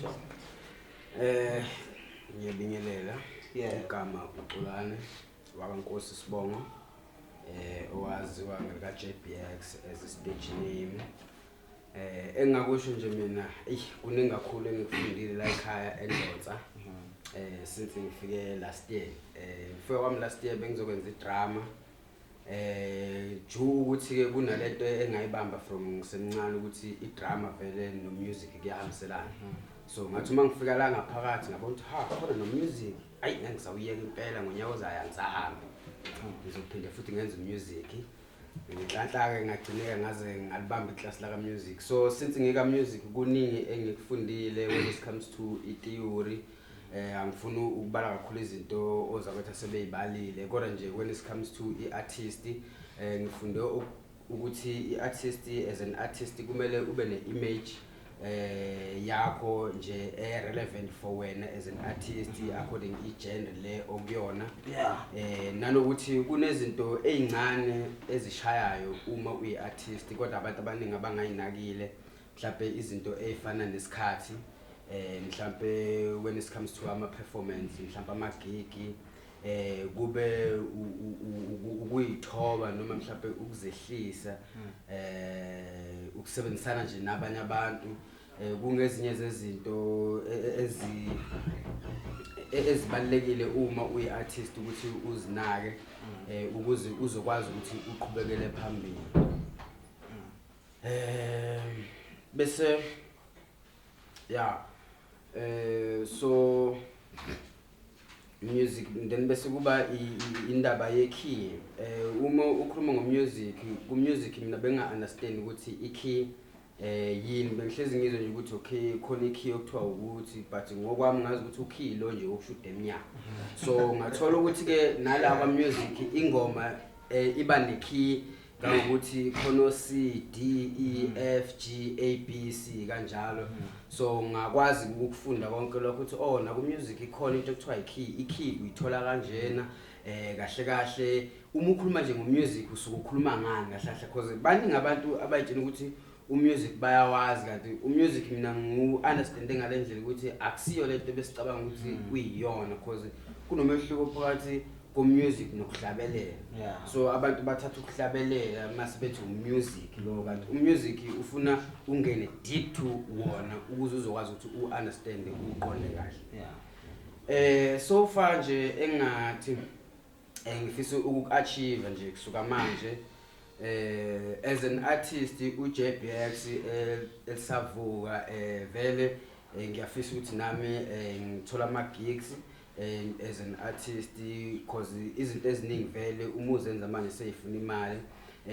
Sure. Ngiyabingelela. Yeah. Igama uXolane wakaNkosi Sibongo. Owaziwa ngelika JBX as a stage name. Engakusho nje mina, kuningi kakhulu engikufundile la ekhaya eNdonsa. Since ngifike last year. Ngifike kwami last year bengizokwenza idrama. Ju ukuthi ke kunalento engayibamba from ngisemncane ukuthi idrama vele no music kuyahambiselana. So ngathi uma ngifika la ngaphakathi ngabona ukuthi ha khona no music. Ayi, ngeke ngisawuyeka impela ngonyaka ozayo, angisahambi. Ngizophinda futhi ngenze music. Ngenhlanhla ke ngagcineka ngaze ngalibamba iclass la ka music. So since ngika music kuningi engikufundile when it comes to i theory. Angifuni ukubala kakhulu izinto ozakwethu asebeyibalile, kodwa nje when it comes to i-artist, ngifunde ukuthi i-artist, as an artist, kumele ube ne-image yakho nje e-relevant for wena as an artist according i-genre le okuyona. Nanokuthi kunezinto ezincane ezishayayo uma uyi-artist, kodwa abantu abaningi abangayinakile, mhlawumbe izinto ezifana nesikhathi, mhlawumbe when it comes to ama performance, mhlawumbe ama gig, kube ukuyithoba noma mhlawumbe ukuzehlisa, ukusebenzisana nje nabanye abantu, kungezinye zezinto ezibalekile uma uyi-artist ukuthi uzinake, ukuze uzokwazi ukuthi uqhubekele phambili. Bese yeah, so music, then bese kuba indaba ye-key. Uma ukhuluma ngo-music, ku-music mina benga-understand ukuthi i-key yini. Bengihlezi ngizwe nje ukuthi okay, khona i-key okuthiwa ukuthi, but ngokwami ngazi ukuthi ukey lo nje wokushuda emnyango. So ngathola ukuthi ke nala kwa-music ingoma iba ne-key, kangokuthi khona C, D, E, F, G, A, B, C kanjalo. So ngakwazi ukufunda konke lokho ukuthi oh, naku music ikhona into ekuthiwa i-key, i-key uyithola kanjena. Kahle kahle uma ukhuluma nje ngo-music usuke ukhuluma ngani kahle kahle? Because baningi abantu abayitshela ukuthi umusic bayawazi, kanti umusic mina ngu-understande ngale ndlela ukuthi akusiyo lento besicabanga ukuthi uyiyona, because kunomehluko phakathi ko-music nokuhlabelela. So abantu bathatha ukuhlabelela mase bethi umusic lo, kanti umusic ufuna ungene deep to wona ukuze uzokwazi ukuthi u-understande, uqonde kahle. So far nje engathi ngifisa ukuachieve nje kusuka manje as an artist uJBX elisavuka, vele ngiyafisa ukuthi nami ngithola ama gigs as an artist, because izinto eziningi vele uma uzenza manje seyifuna imali.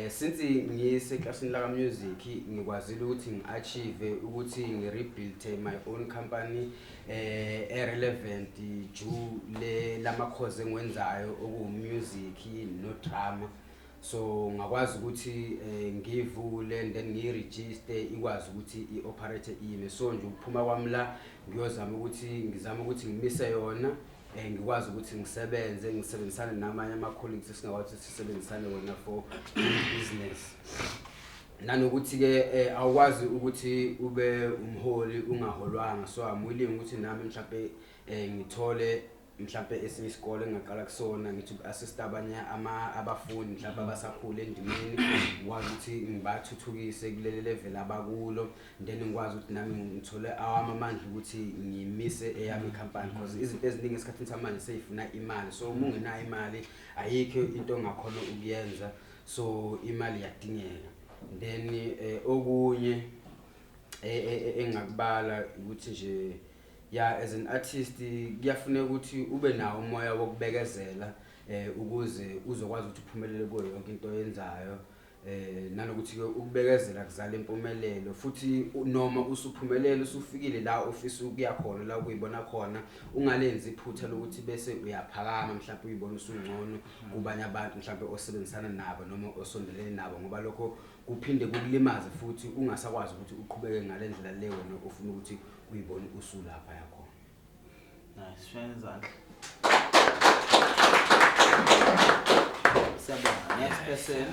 Since ngiseklasini la music ngikwazile ukuthi ngiachieve ukuthi ngirebuild my own company e-relevant due le lama course engiwenzayo okuwu music no drama. So ngakwazi ukuthi ngivule and then ngiyiregister, ikwazi ukuthi i-operate ime. So nje ukuphuma kwami la ngiyozama ukuthi ngizame ukuthi ngimise yona, ngikwazi ukuthi ngisebenze, ngisebenzisane namanye ama-colleagues esingakwazi ukuthi sisebenzisane wona for business. Nanokuthi ke awukwazi ukuthi ube umholi ungaholwanga, so I'm willing ukuthi nami mhlawumbe ngithole mhlawumbe esinye isikole engaqala kusona, ngithi uku-assist abanye ama abafundi mhlawumbe abasakhula endimeni, ngikwazi ukuthi ngibathuthukise kuleli level abakulo, then ngikwazi ukuthi nami ngithole awami amandla ukuthi ngimise eyami ikhampani, because izinto eziningi esikhathini samanje seyifuna imali. So uma ungenayo imali ayikho into ongakhona ukuyenza, so imali iyadingeka. Then okunye engakubala ukuthi nje ya, as an artist kuyafuneka ukuthi ube nawo umoya wokubekezela ukuze uzokwazi ukuthi uphumelele kuyo yonke into oyenzayo. Nanokuthi ke ukubekezela kuzala impumelelo futhi, noma usuphumelele, usufikile la ofisa ukuya khona, la kuyibona khona, ungalenzi iphutha lokuthi bese uyaphakama mhlawumbe uyibona usungcono kubanye abantu mhlawumbe osebenzisana nabo noma osondelene nabo, ngoba lokho kuphinde kukulimaze futhi ungasakwazi ukuthi uqhubeke ngale ndlela le wena ofuna ukuthi uyibone usulapha yakhona. Nice, shaya izandla. Siyabonga. Next person.